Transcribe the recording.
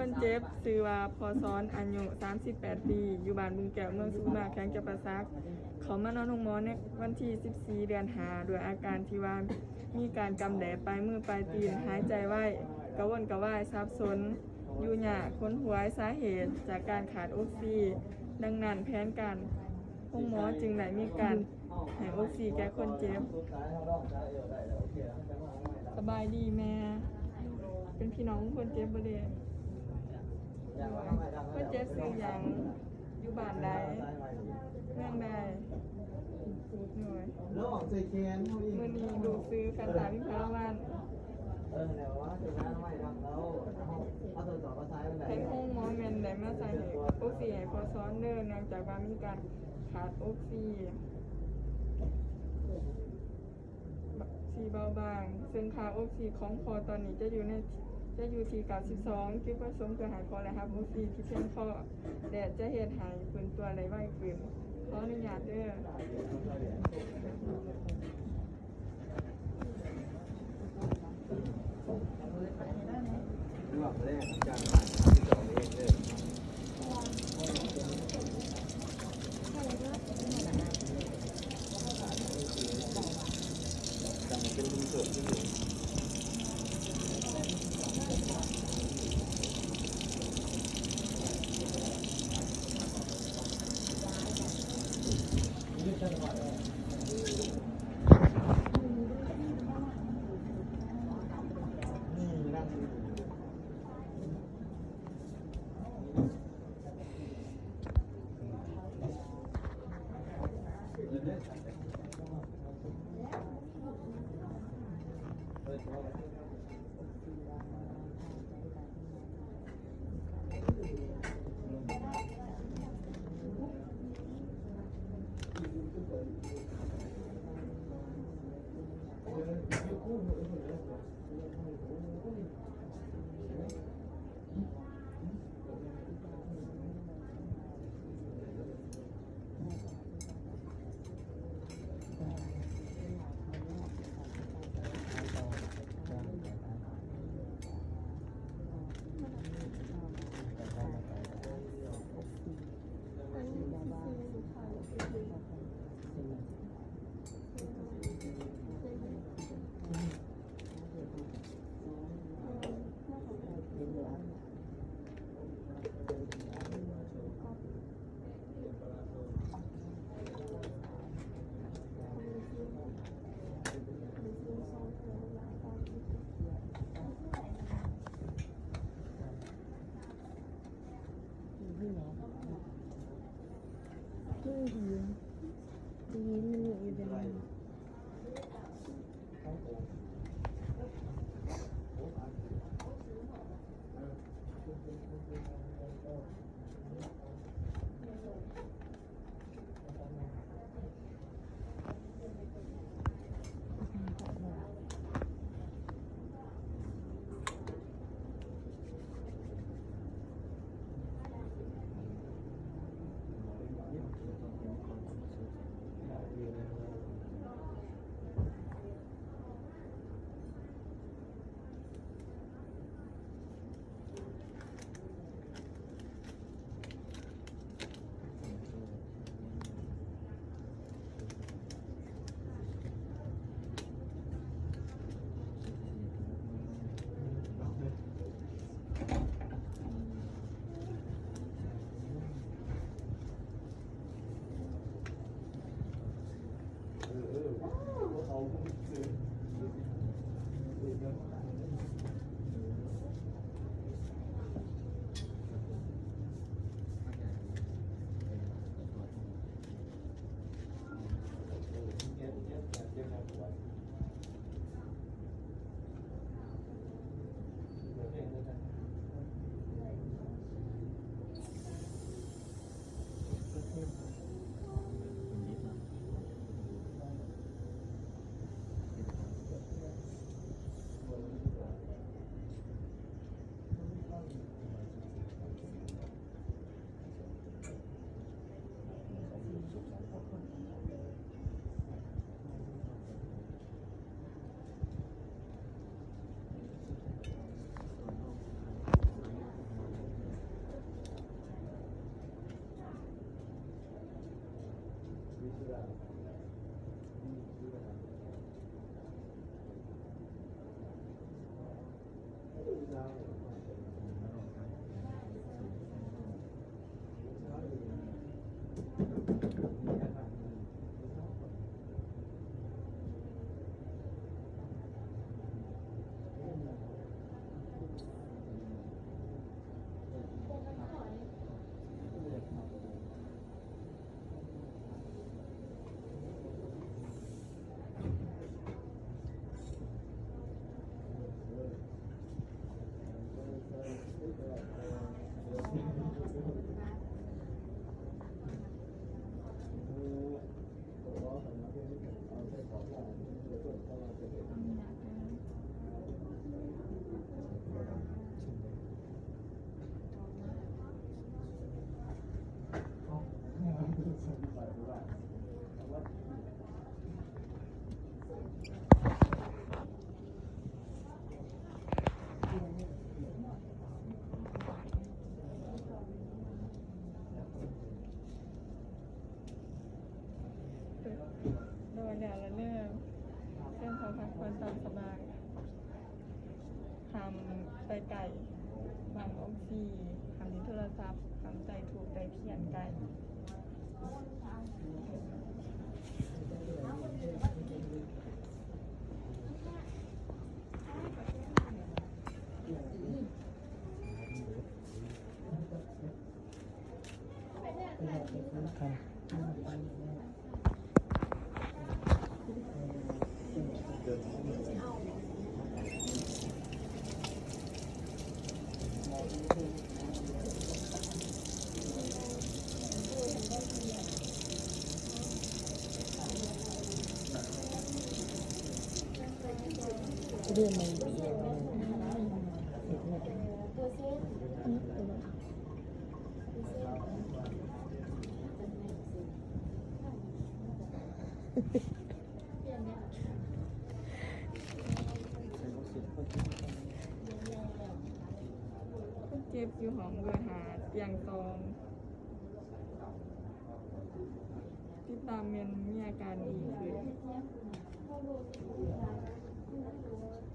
ຄົນເຈັບຊື່ວ່າ ພໍ່ສອນ ອາຍຸສາມສິບແປດປີ ຢູ່ບ້ານບຶງແກ້ວ ເມືອງສຸຂຸມມາ ແຂວງຈຳປາສັກ. ເຂົ້າມານອນໂຮງໝໍໃນວັນທີສິບສີ່ ເດືອນຫ້າ ດ້ວຍອາການທີ່ວ່າມີການກຳແດດປາຍມືປາຍຕີນ, ຫາຍໃຈໄວ, ກະວົນກະວາຍ, ສັບສົນ, ຢູ່ຍາກ, ຂົນຂວາຍ. ສາເຫດຈາກການຂາດອົກຊີ, ດັ່ງນັ້ນແຜນການໂຮງໝໍຈຶ່ງໄດ້ມີການ ໃຫ້ອົກຊີແກ່ຄົນເຈັບ. ສະບາຍດີແມ່ ເປັນພີ່ນ້ອງຄົນເຈັບບໍ່ເດ? ຄົນເຈັບຊື່ຫຍັງ? ຢູ່ບ້ານໃດ? ເມືອງໃດ? ໂດຍ ມື້ນີ້ລູກຊື່ ແພນຕາ ວິມພາວັນ. ທາງໂຮງໝໍແມ່ນໄດ້ມາໃສ່ອົກຊີໃຫ້ພໍ່ສອນເດີ ເນື່ອງຈາກວ່າມີການຂາດອົກຊີ ທີ່ເບົາບາງ, ເຊິ່ງຄ່າອົກຊີຂອງພໍ່ຕອນນີ້ຈະຢູ່ໃນ ຈະຢູ່ທີ່ເກົ້າສິບສອງ. ຈຸດປະສົງເພື່ອໃຫ້ພໍ່ໄດ້ຮັບອົກຊີທີ່ພຽງພໍ ແລະ ຈະເຮັດໃຫ້ຟື້ນຕົວໄດ້ໄວຂຶ້ນ. ຂໍອະນຸຍາດເດີ. ໂດຍແລ້ວລະເນີ ເຊີນເຂົ້າພັກຜ່ອນຕາມສະບາຍ. ຫ້າມໄປໃກ້ບ້ານອົກຊີ, ຫ້າມຫຼິ້ນໂທລະສັບ, ຫ້າມໃຊ້ທູບໃຊ້ທຽນໃກ້. ຄົນເຈັບຢູ່ຫ້ອງເບີຫ້າ ຕຽງສອງ ຕິດຕາມແມ່ນມີອາການດີຂຶ້ນ.